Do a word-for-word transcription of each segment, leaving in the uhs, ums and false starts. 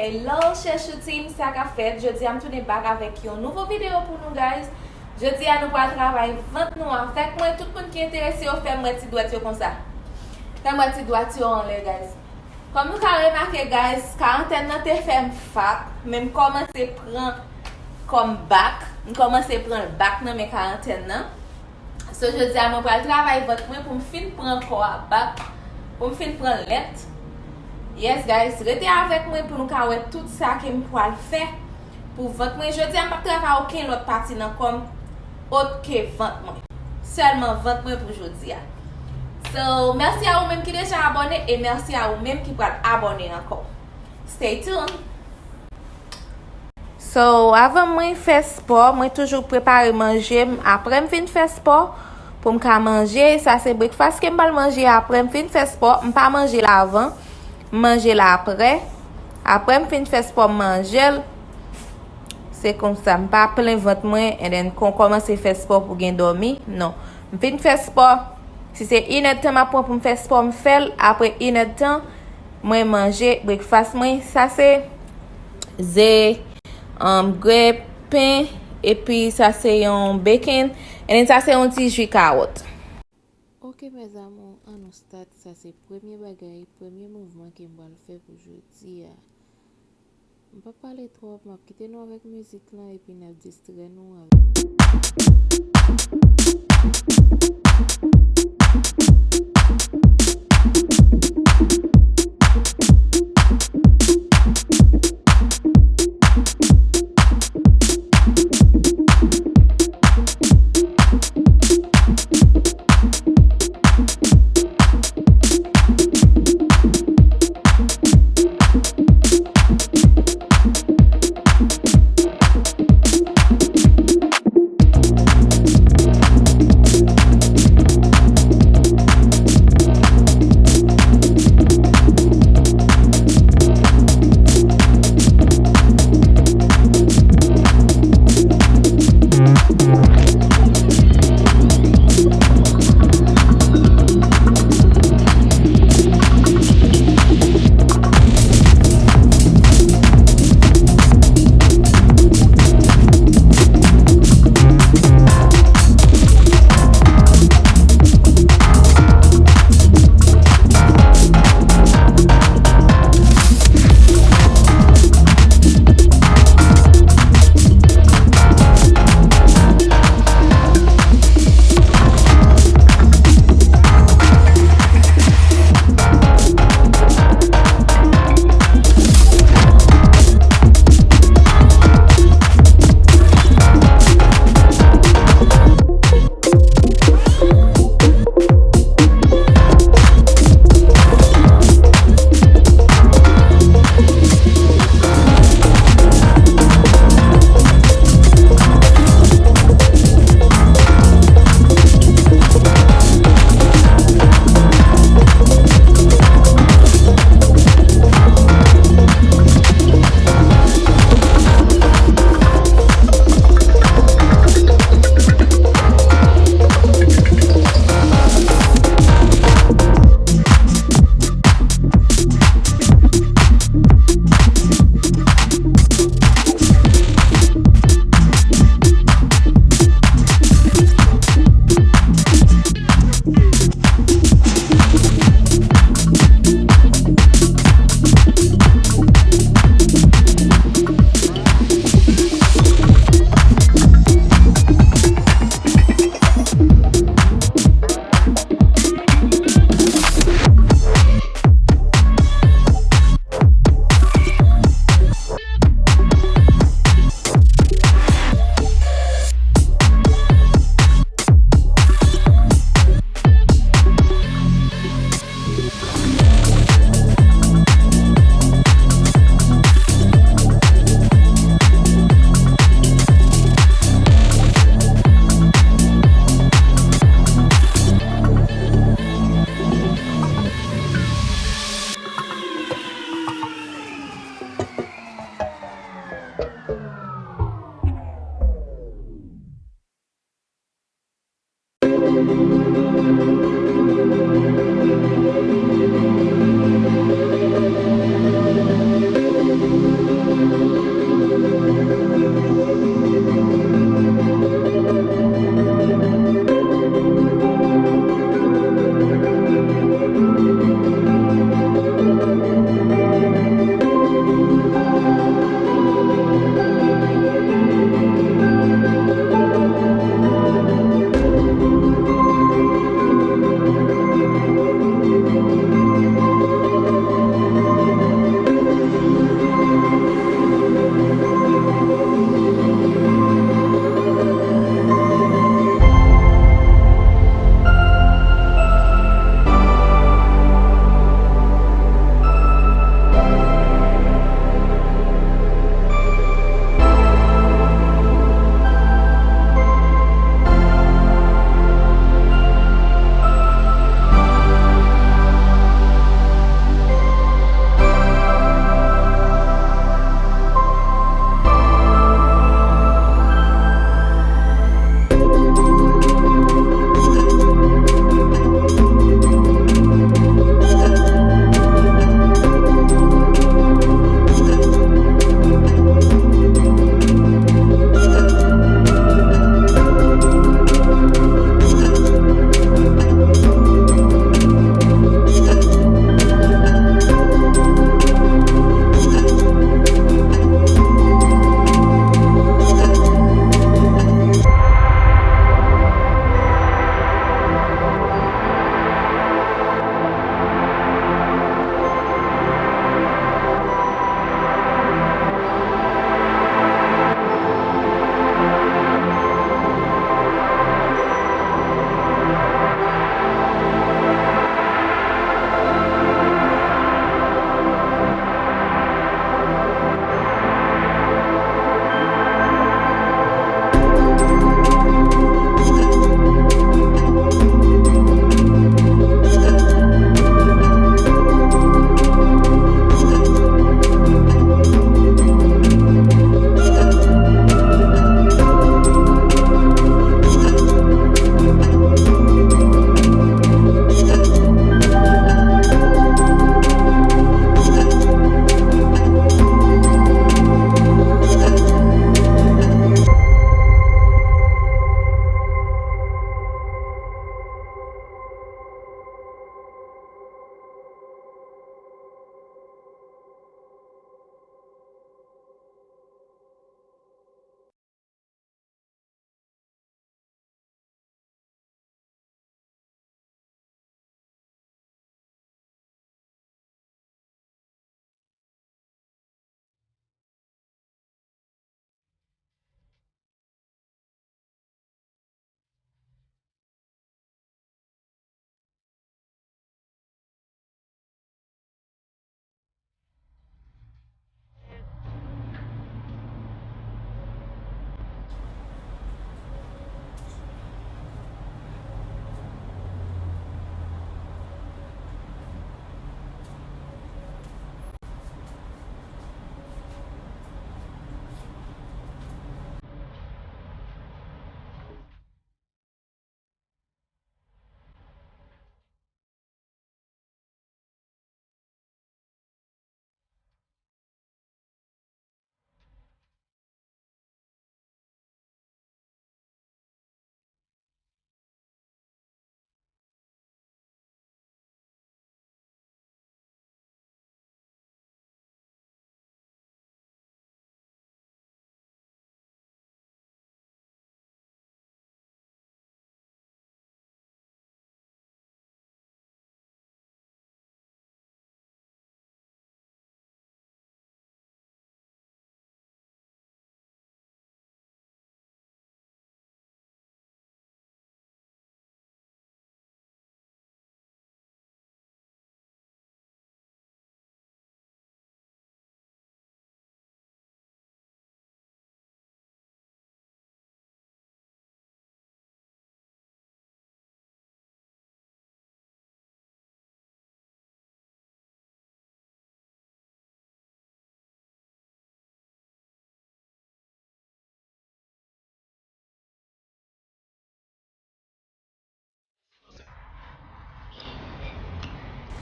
Hello, Chechou Team, sa k ap fèt? Jodi a m tounen back avèk yon nouvo videyo pou nou, guys. Jodi a nou pral travay vant nou avèk mwen. Tout moun ki enterese yo, fè m wè ti dwèt yo konsa. Fè m wè ti dwèt yo anlè, guys. Kòm nou ka remake, guys, karantèn nan te fè m fat, men m kòmanse pran kòm back. M kòmanse pran l back nan men karantèn nan. So, jodi a, mwen pral travay vant mwen pou m fin pran kò a back, pou m fin pran lèt. Yes, guys, rete avèk mwen pou nou ka wè tout sa ke m pral fè pou vant mwen. Jodi a, m p ap travay okenn lòt pati nan kò m ot ke vant mwen. Sèlman vant mwen pou jodi a. So, mèsi a ou menm ki deja abòne e mèsi a ou menm ki pral abòne ankò. Stay tuned! So, avan mwen fè spò, mwen toujou prepare manje m apre m fin fè spò pou m ka manje. Sa se breakfast ke m pral manje apre m fin fè spò. M pa manje l avan, m manje l apre. Apre m fin fè spò, m manje l. Se konsa, m pa plen vant mwen, and then kon kòmanse fè spò pou gen dòmi. Non. M fin fè spò. Si se inèdtan m ap pran pou m fè spò, m fè l. Apre inèdtan, mwen manje breakfast mwen. Sa se ze, um, grenn pen, epi sa se yon bacon, and then sa se yon ti ji kawòt. Ok, mes amours, ann nou start. Sa se premye bagay, premye mouvman ke m pral fè pou jodi a. M p ap pale twòp, m ap kite nou avèk mizik lan, epi n ap distrè nou avèk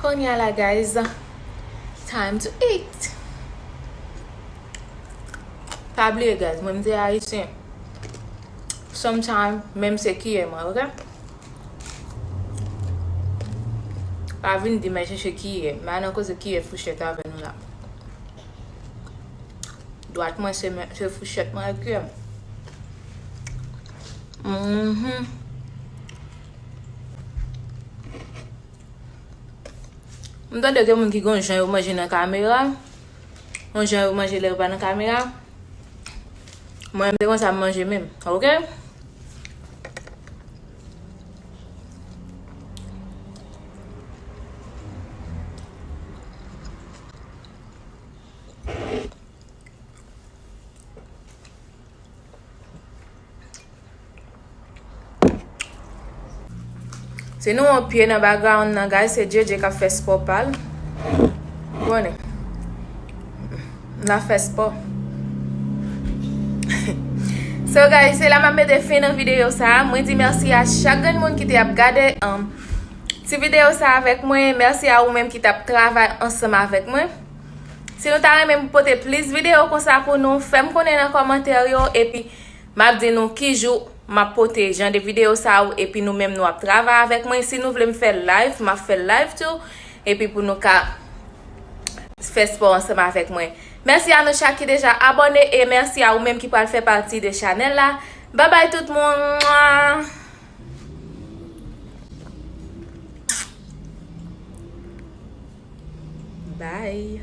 Kounye a la, guys, time to eat. Pa bliye, guys, mwen m se ayisyen. Sometime, menm se kiyè mwen, oke? Pa vin di m al chèche kiyè. M pa nan koze kiyè fouchèt avè nou la. Dwat mwen se men, se fouchèt mwen ak kiyè m. Mhm. M tande gen moun ki gen yon jan yo manje nan kamera, yon jan yo manje lè yo pa nan kamera. Mwen, m se konsa m manje menm, oke? Si nou wè yon pye nan background nan, guys, se J J k ap fè spò pa l. Konnen. N ap fè spò. So, guys, se la m ap mete fen nan videyo sa a. Mwen di mèsi a chak grenn moun ki te ap gade, um, ti videyo sa a avèk mwen. Mèsi a ou menm ki t ap travay ansanm avèk mwen. Si nou ta renmen m pote plis videyo konsa pou nou, fè m konnen nan kòmantè yo, epi m ap di nou ki jou m ap pote jan de videyo sa yo, epi nou menm nou ap travay avèk mwen. Si nou vle m fè live, m ap fè live tou, epi pou nou ka fè spò ansanm avèk mwen. Mèsi a nou chak ki deja abòne, e mèsi a ou menm ki pral fè pati de chanèl la. Babay tout moun! Mwa! Bye.